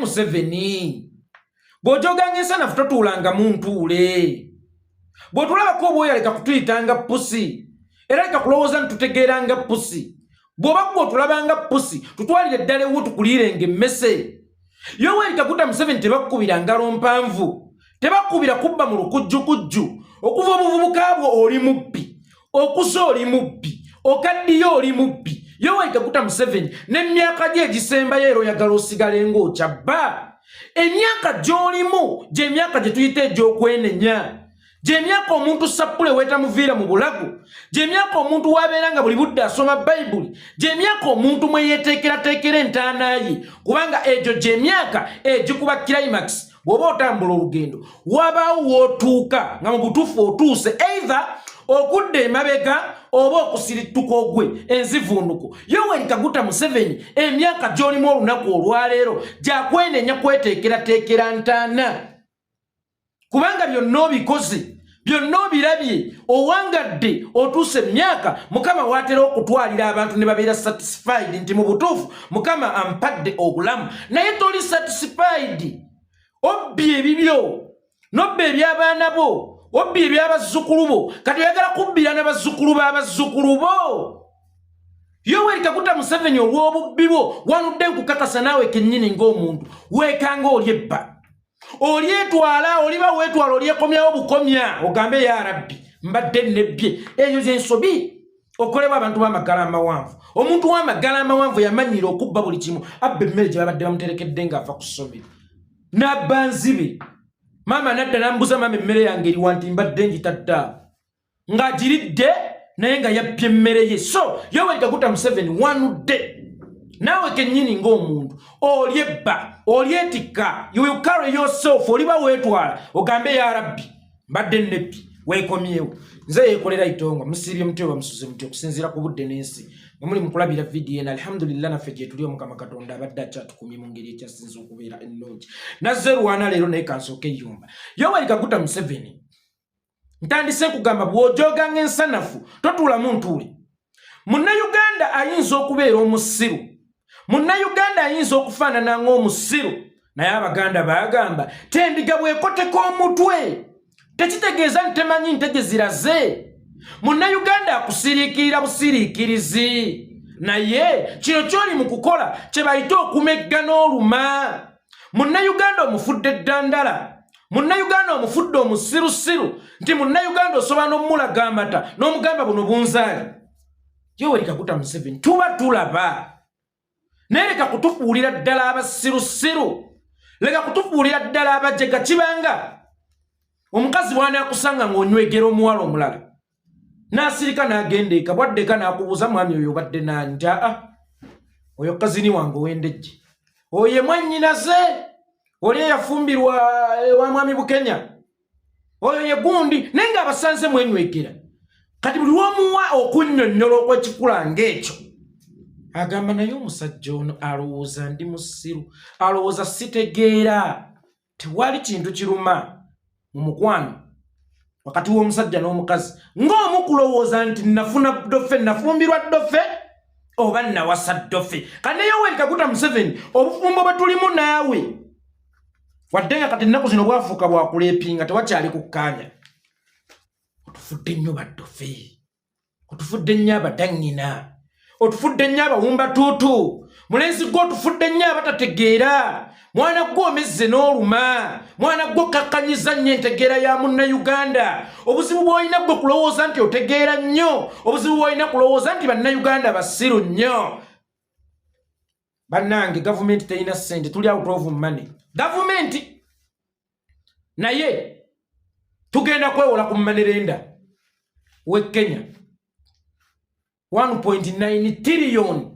Museveni, bw'ojoganga ensanafu totuulanga mu ntuule. Bw'otulabako obwoya leka kutuyitanga pusi, era leka kulowooza nti tutegeeranga pusi. Bw'oba gwe otulabanga pusi, tutwalire ddala ewo tukuliirenga emmese. Yoweri Kaguta Museveni, tebakkubira ngalo mpanvu, tebakkubira kubba mu lukujjukujju. Okuva obuvubuka bwo oli mubbi, okuza oli mubbi, okaddiyo oli mubbi. Yoweri Kaguta Museveni, n'emyaka gye egisembayo era oyagala osigale ng'okyabba. Emyaka gy'olimu gy'emyaka gye tuyita egy'okwenenya, gy'emyaka omuntu sappule weetamuviira mu bulago, gy'emyaka omuntu wabeera nga buli budde asoma Bayibuli, gy'emyaka omuntu mwe yeeteekerateekera entaana ye, kubanga egyo gy'emyaka egikuba climax. Bw'oba otambula olugendo, wabaawo w'otuuka nga mu butuufu otuuse either okudda emabega oba okusirittuka ogwe enzivuunuko. Yoweri Kaguta Museveni, emyaka gy'olimu olunaku olwaleero gyakwenenya, kweteekerateekera ntaana, kubanga byonna obikoze, byonna obirabye, owangadde, otuuse emyaka Mukama waatera okutwalira abantu ne babeera satisfied nti mu butuufu Mukama ampadde obulamu. Naye toli satisfied. Obbye ebibyo, nobba eby'abaana bo, obbye ebyabazzukulu bo, kati oyagala kubbira na bazzukulu b'abazzukulu bo. Yoweri Kaguta Museveni, olw'obubbi bwo wanudde nkukakasa naawe kennyini ng'omuntu weekanga oli ebba, olyetwala, oliba weetwala, olyekomyawo bukomya, ogambe, "Ya Rabbi, mbadde nebbye." Eyo zensobi okolebwa abantu b'amagala amawanvu. Omuntu w'amagala amawanvu yamanyira okubba buli kimu. Abba emmere gye babadde bamuterekedde ng'ava ku ssomero, n'abba nzibe. Maama nadda nambuza, "Maama, emmere yange eriwa?" Nti, "Mbadde ngitadde awo." Ng'agiridde naye nga yabbye emmere ye. So Yoweri Kaguta Museveni, wanudde naawe kennyini ng'omuntu olyebba, olyetikka. You will carry yourself, oliba weetwala, ogambe, "Ya Rabbi, mbadde nebbi." Weekomyewo. Nze yeekolera itongwa. Musiibye mutyo oba musuze mutyo okusinziira ku budde n'ensi mwe muli mukulabira vidiyo eno? Alhamdulillah, naffe gye tuli, Omukama Katonda abadde akyatukumye mu ngeri ekyasinza okubeera ennungi. Nazze lwana leero, naye kansooka eyyumba. Yoweri Kaguta Museveni, ntandise kugamba, bw'ojoganga ensanafu totuulamu ntuule. Munnayuganda ayinza okubeera omusiru, munnayuganda ayinza okufaanana ng'omusiru, naye Abaganda baagamba tendiga bw'ekoteka omutwe tekitegeeza nti temanyi nte gye ziraze. Munnayuganda akusiriikirira busiriikirizi, naye kino kyoli mu kukola kye bayita okumegga n'oluma. Munnayuganda omufudde eddandala, munnayuganda omufudde omusirusiru, nti munnayuganda osobola n'omulaga amata n'omugamba, "Buno bunzaali." Yoweri Kaguta Museveni, tuba tulaba, naye leka kutufuulira ddala abasirusiru, leka kutufuulira ddala abajega. Kibanga omukazi bw'anaakusanga ng'onywegera omuwala omulala, n'asirika n'agenda eka, bwadde eka n'akubuuza, "Mwami oyo obadde naani?" Nti, "Aa, oyo cousin wange ow'endejje, oyo ye mwannyinaze oli eyafumbirwa ewa mwami Bukenya, oyo ye gundi," naye ng'abasanze mwenywegera. Kati buli lwomuwa okunnyonnyola okw'ekikula ng'ekyo, agamba, "Naye omusajja ono alowooza ndi musiru, alowooza sitegeera." Tewali kintu kiruma mu mukwano wakati w'omusajja n'omukazi ng'omu kulowooza nti nafuna ddofe, nafumbirwa ddofe oba nawasa ddofe. Kane Yoweri Kaguta Museveni, obufumbo bwe tulimu naawe, wadde nga kati ennaku zino bwafuuka bwakuleepinga, tewakyali kukkaanya, otufudde nnyo baddofe, otufudde nnyo abadaŋŋina, otufudde nnyo abawumba tuutu. Mulenzi gwe, otufudde nnyo abatategeera. Mwana gwe, omezze n'oluma. Mwana gwe, okakkanyiza nnyo entegeera ya Munnayuganda. Obuzibu bw'olina gwe kulowooza nti otegeera nnyo. Obuzibu bw'olina kulowooza nti Bannayuganda basiru nnyo. Bannange, gavumenti terina ssente, tuli out of money gavumenti, naye tugenda kwewola ku money lender we Kenya 1.9 trillion,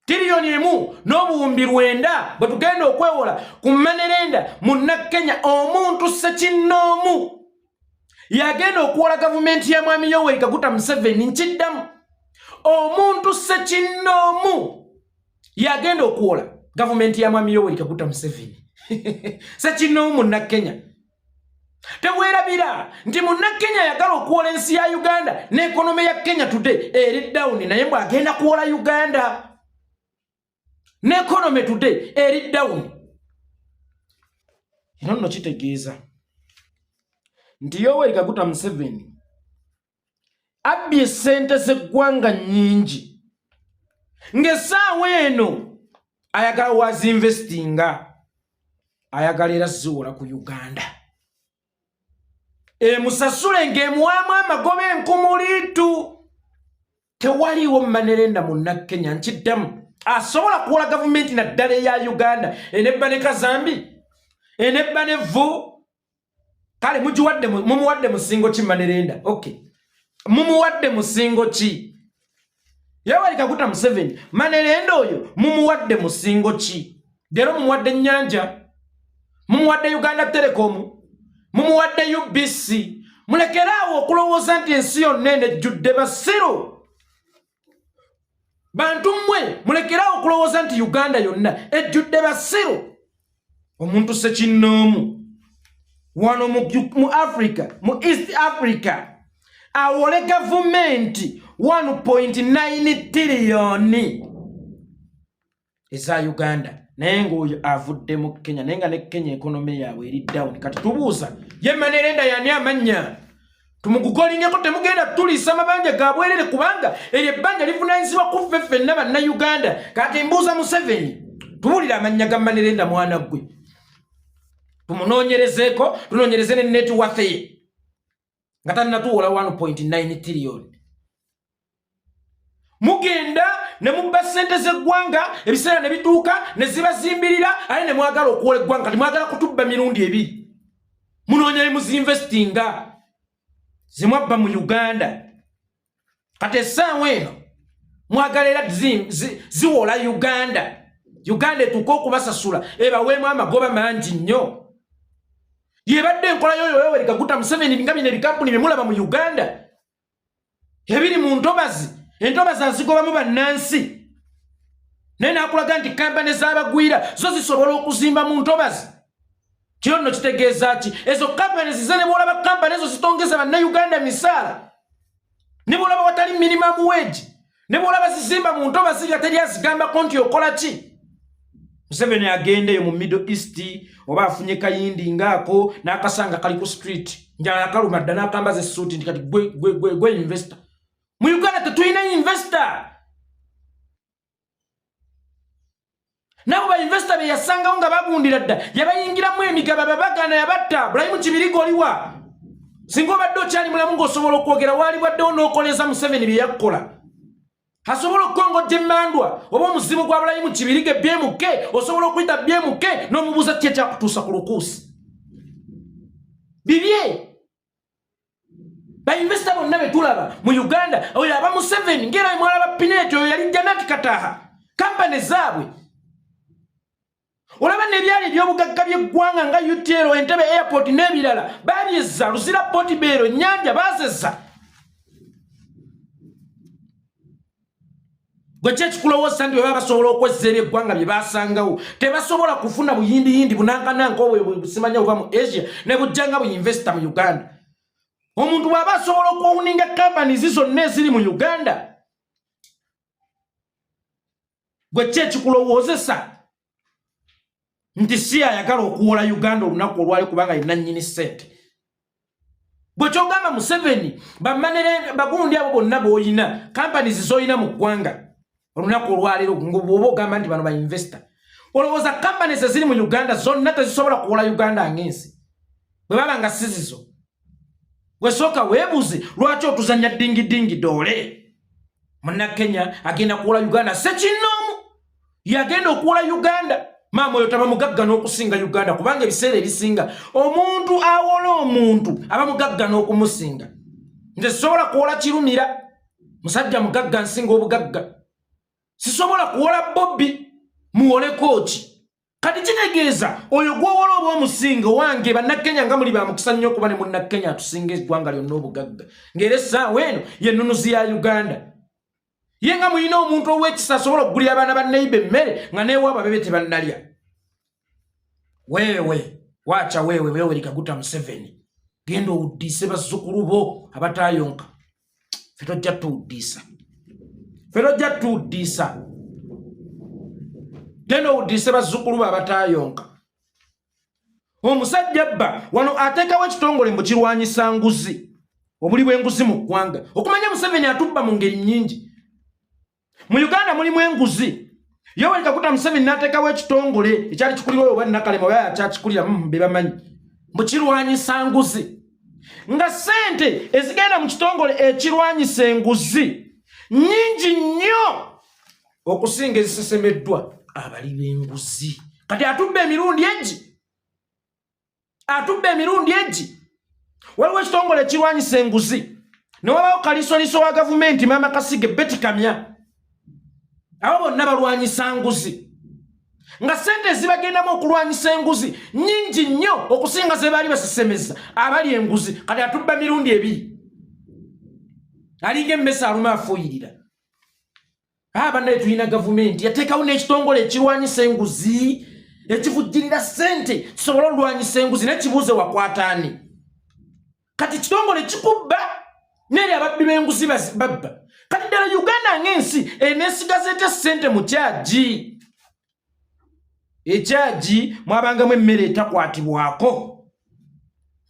tiriyoni 1.9 bwe tugenda okwewola ku money lender Munnakenya. Omuntu sekinnoomu yagenda okuwola gavumenti ya mwami Yoweri Kaguta Museveni. Nkiddamu, omuntu sekinnoomu yagenda okuwola gavumenti ya mwami Yoweri Kaguta Museveni, sekinnoomu Munnakenya. Teweerabira nti Munnakenya ayagala okuwola ensi ya Uganda, n'e economy ya Kenya today eri down, naye mbwagenda kuwola Uganda n'e economy today eri down. Eno nno kitegeeza nti Yoweri Kaguta Museveni abbye ssente z'eggwanga nnyingi, ng'essaawa eno ayagala wazinvestinga, ayagala era ziwola ku Uganda emusasule ng'emuwaamu amagoba enkumuliitu. Tewaliiwo manerenda munnakenya, nkiddamu, asobola kuwola gavumenti naddala eya Uganda enebba ne kazambi, enebba nevvu. Kale mugiwadde, mumuwadde musingo ki manerenda? Okay, mumuwadde musingo ki Yoweri Kaguta Museveni? Manerenda oyo mumuwadde musingo ki leero? Mumuwadde nnyanja, mumuwadde Uganda Telecom, mumuwadde UBC. Mulekere awo okulowooza nti ensi yonna eno ejjudde basiru. Bantu mmwe, mulekere awo okulowooza nti Uganda yonna ejjudde basiru. Omuntu sekinnoomu wano mu Africa, mu East Africa, awole gavumenti 1.9 tiriyoni eza Uganda, naye ngaoyo avudde mu Kenya, naye nga ne Kenya economy yaabwe eri down. Kati tubuuza, ye manerenda yani amannya tumugugolingeko? Temugenda tuliisa amabanja ga bwerere, kubanga eryo ebbanja livunanyizibwa ku ffe ffenna Bannayuganda. Kati mbuuza Museveni, tubuulire amannya ga manerenda, mwana ggwe, tumunoonyerezeeko, tunoonyereze ne net worth ye nga tannatuwola 1.9 trillion. Mugenda ne mubba ssente z'eggwanga, ebiseera ne bituuka ne zibazimbirira, aye ne mwagala okuwola eggwanga. Kati mwagala kutubba mirundi ebiri. Munoonya muzinvestinga zimwabba mu Uganda. Kati essaawa eno mwagala era ziwola Uganda, Uganda etuuke okubasasula ebaweemu amagoba mangi nnyo. Yebadde enkola yoyo Yoweri Kaguta Museveni, nga bino ebikampuni byemulaba mu Uganda ebiri mu ntobazi, entobazi azigobamu bannansi, naye nakulaga nti kampani z'abagwira zo zisobola okuzimba mu ntobazi. Kino nno kitegeeza ki? Ezo kampani zize, ne bwolaba kampani ezo zitongeza Bannayuganda misaala, ne bwolaba watali minimum wage, ne bwolaba zizimba mu ntobazi nga teri azigambako nti okola ki. Museveni agenda eyo mu Middle East, oba afunye kayindi ngaako n'akasanga kali ku street, njala yakaluma dda, n'akambaza essuuti nti kati gwe, gwe, gwe, gwe investor. Mu Uganda tetulina investor. Nabo ba investor be yasangawo nga bagundira dda, yabayingiramu emigaba, babagana, yabatta. Burayimu Kibiriga oliwa? Singa obadde okyali mulamu ng'osobola okwogera, waali bwaddewo n'okoleza Museveni bye yakkola. Asobola okukongojja emmandwa oba omuzimu gwa Bulayimu Kibirige BMK, osobola okuyita BMK n'omubuuza ki ekyakutuusa ku lukuusi bibye. Bainvesita bonna betulaba mu Uganda, oyo aba Museveni, ngaera mwalaba Pineeti, oyo yali Janati Kataha, kampani zaabwe olaba nebyali ebyobugagga by'eggwanga nga UTL, Entebe Airport n'ebirala babyezza, Luzira Port Beero, nyanja bazezza. Gwe ki ekikulowooza nti bwe basobola okwezza ebyeggwanga bye basangawo, tebasobola kufuna buyindiyindi bunankananka obwo busimanya buva mu Asia ne bujja nga buyinvesita mu Uganda? Omuntu bw'aba asobola okwowuninga companies zonna eziri mu Uganda, gwe ki ekikulowoozesa nti si ayagala okuwola Uganda olunaku olwali, kubanga ye nannyini ssente? Gwe kyogamba Museveni, bamanere bagundi abo bonna b'olina, companies z'olina mu ggwanga olunaku olwaleero, bw'oba ogamba nti bano ba investor, olowooza companies eziri mu Uganda zonna tezisobola kuwola Uganda ng'ensi bwe baba nga si zizo? Gwe sooka weebuuze lwaki otuzanya dingidingi doole. Munnakenya agenda kuwola Uganda sekinnoomu, yagenda okuwola Uganda. Maama oyo taba mugagga n'okusinga Uganda, kubanga ebiseera ebisinga omuntu awola omuntu aba mugagga n'okumusinga. Nze sisobola kuwola Kirumira, musajja mugagga nsinga obugagga. Sisobola kuwola Bobbi, muwoleko ki? Kati kitegeeza oyo gwowola oba omusinga. Owange Bannakenya, nga muli bamukisa nnyo okuba ne Munnakenya atusinga eggwanga lyonna obugagga, ng'era essaawa eno yennunuzi ya Uganda. Ye nga mulina omuntu ow'ekisa asobola okugulira abaana ba neiba emmere nga neewaabwe abebe tebannalya. Weewe waaca weewe weewe Kaguta Museveni, genda owuddiise bazzukulu bo abatayonka. Fe tojja tuwuddiisa, fe tojja tuwuddiisa. Genda owuddiise bazzukulu bo abatayonka. Omusajja bba wano ateekawo ekitongole mbu kirwanyisa nguzi, obuli bw'enguzi mu ggwanga. Okumanya Museveni atubba mu ngeri nnyingi. Mu Uganda mulimu enguzi. Yoweri Kaguta Museveni n'ateekawo ekitongole ekyali kikulirwa oba Nakalema oba akyakikulira be bamanyi mbu kirwanyisa nguzi, nga ssente ezigenda mu kitongole ekirwanyisa enguzi nnyingi nnyo okusinga ezisesemeddwa abali b'enguzi. Kati atubba emirundi egi, atubba emirundi egi. Waliwo ekitongole ekirwanyisa enguzi, ne wabawo kalisoliso wa gavumenti Maama Kasige Betty Kamya. Abo bonna balwanyisa nguzi, nga ssente ezibagendamu okulwanyisa enguzi nnyingi nnyo okusinga ze baali basesemeza abali enguzi. Kati atubba mirundi ebiri, alinga emmese aluma afuuyirira. Bannaye, tulina gavumenti yateekawo n'ekitongole ekirwanyisa enguzi ekivujjirira ssente kisobole olwanyisa enguzi. Naye kibuuze, wakwataani? Kati kitongole kikubba neeri ababbi b'enguzi babba. Kati ddala Uganda ng'ensi eneesigaza etya ssente mu kyagi? Ekyagi mwabangamu emmere etakwatibwako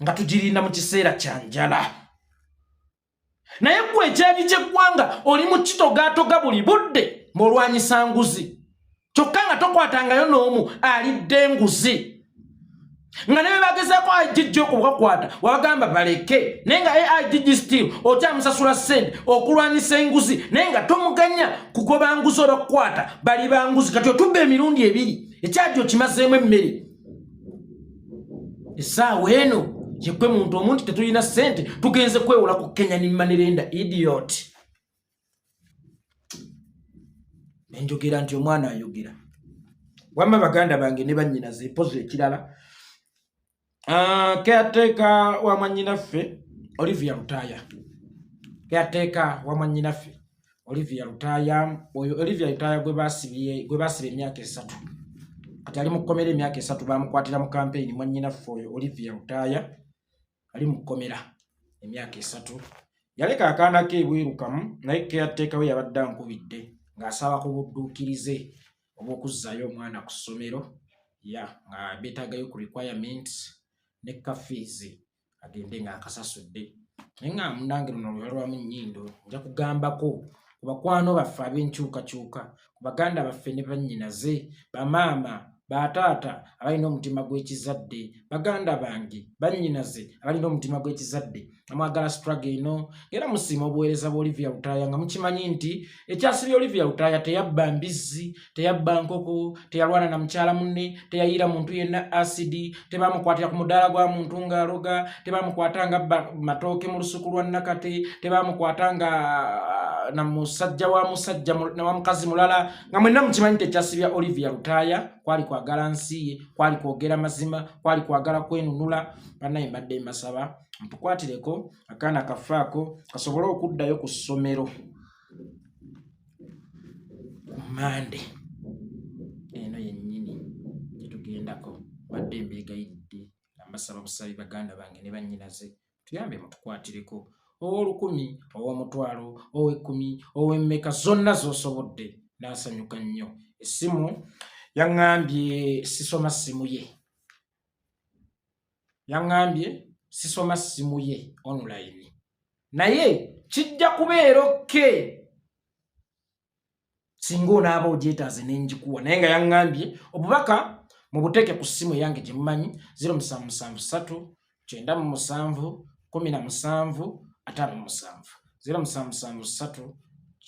nga tugirinda mu kiseera kya njala, naye gwe ekyagi ky'eggwanga oli mu kitogaatoga buli budde ng'olwanyisa nguzi, kyokka nga tokwatangayo n'omu alidde enguzi, nga ne bwe bagezaako IGG okubakwata wabagamba baleke, naye nga AIGG still okyamusasula ssente okulwanyisa enguzi, naye nga tomuganya kugoba nguzi oba kukwata bali banguzi. Kati otubba emirundi ebiri, ekyagi okimazeemu emmere. Essaawa eno yegwe muntu omuntu, tetulina ssente, tugenze kwewola ku Kenya ni money lender. Idiot. Nenjogera nti omwana ayogera. Wamma baganda bange ne bannyinaze, mpozi ekirala, caretaker wa mwannyinaffe Olivia Lutaaya, caretaker wa mwannyinaffe Olivia Lutaaya, oyo Olivia Lutaaya gwe basibye, gwe basiba emyaka 3, kati ali mu kkomera emyaka 3. Bamukwatira mu kampeyini. Mwannyinaffe oyo Olivia Lutaaya ali mu kkomera emyaka 3. Yaleka akaana ke ebweru kamu, naye caretaker we yabadde ankubidde ng'asaba ku budduukirize obw'okuzzaayo omwana ku ssomero, ya nga beetaagayo ku requirements ne ka fees agende ng'akasasudde. Naye nga munange, luno lwe lwamu nnyindo. Nja kugambako ku bakwano baffe ab'enkyukakyuka, ku baganda baffe ne bannyinaze, bamaama, bataata abalina omutima gw'ekizadde, baganda bange, bannyinaze abalina omutima gw'ekizadde, amwagala struggle eno, era musiima obuweereza bwa Olivia Lutaaya, nga mukimanyi nti ekyasibye Olivia Lutaaya teyabba mbizzi, teyabba nkoko, teyalwana na mukyala munne, teyayiira muntu yenna asidi, tebamukwatira ku mudaala gwa muntu ng'aloga, tebamukwata nga bba matooke mu lusuku lwa Nakate, tebamukwata nga na musajja wa musajja wa mukazi mulala. Nga mwenna mukimanyi nti ekyasibya Olivia Lutaaya kwali kwagala nsi ye, kwali kwogera mazima, kwali kwagala kwenunula. Bannaye, mbadde mbasaba mutukwatireko akaana kaffe ako kasobole okuddayo ku ssomero ku Mande eno yennyini gyetugendako. Badde mbeegayiridde nga mbasaba busabi, baganda bange ne bannyinaze, tuyambe mutukwatireko, ow'olukumi, ow'omutwalo, ow'ekkumi, ow'emmeka zonna z'osobodde, n'asanyuka nnyo. Essimu yaŋŋambye sisoma ssimu ye, yaŋŋambye sisoma ssimu ye online, naye kijja kubeera okay singa onaaba ogyetaaze nenjikuwa. Naye nga yaŋŋambye obubaka mubuteeke ku ssimu eyange gye mumanyi, 0773 97 17 57, 0773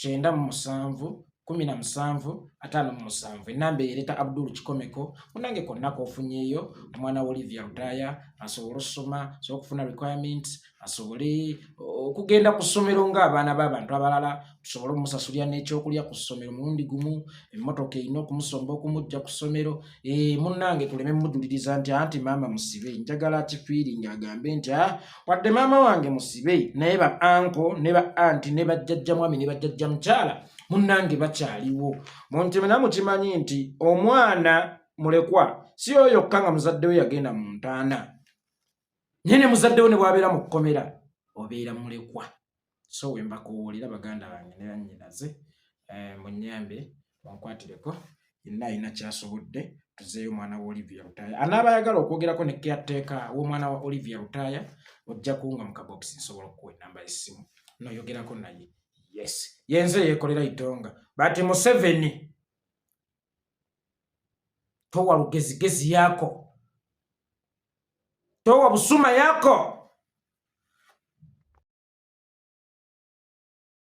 97 17 57. Enamba eyo ereeta Abdul Kikomeko. Munange, konna koofunyeeyo omwana wa Olivia Lutaaya asobole ossoma, asobole okufuna requirements, asobole okugenda ku ssomero ng'abaana b'abantu abalala, tusobole okumusasulira n'ekyokulya ku ssomero mulundi gumu, emmotoka erina okumusomba okumujja ku ssomero. Munnange, tuleme mujuliriza nti anti maama musibe. Njagala akifiiringa agambe nti ah, wadde maama wange musibe, naye ba uncle ne ba auntie ne bajjajja mwami ne bajjajja mukyala munnange bakyaliwo. Muntemena mukimanyi nti omwana mulekwa si oyo yokka nga muzadde we yagenda mu ntaana, naye ne muzadde we ne bw'abeera mu kkomera obeera mulekwa. So we mbakowoolera, baganda bange ne bannyinaze, munyambe munkwatireko yenna alina kyasobodde. Tuzeeyo omwana wa Olivia Lutaaya. Anaaba ayagala okwogerako ne caretaker w'omwana wa Olivia Lutaaya, ojja kunga mu kabokisi, nsobola okukuwa enamba y'essimu noyogerako naye. Yes, yenze yeekolera itonga bati Museveni towa lugezigezi yako, towa busuma yako.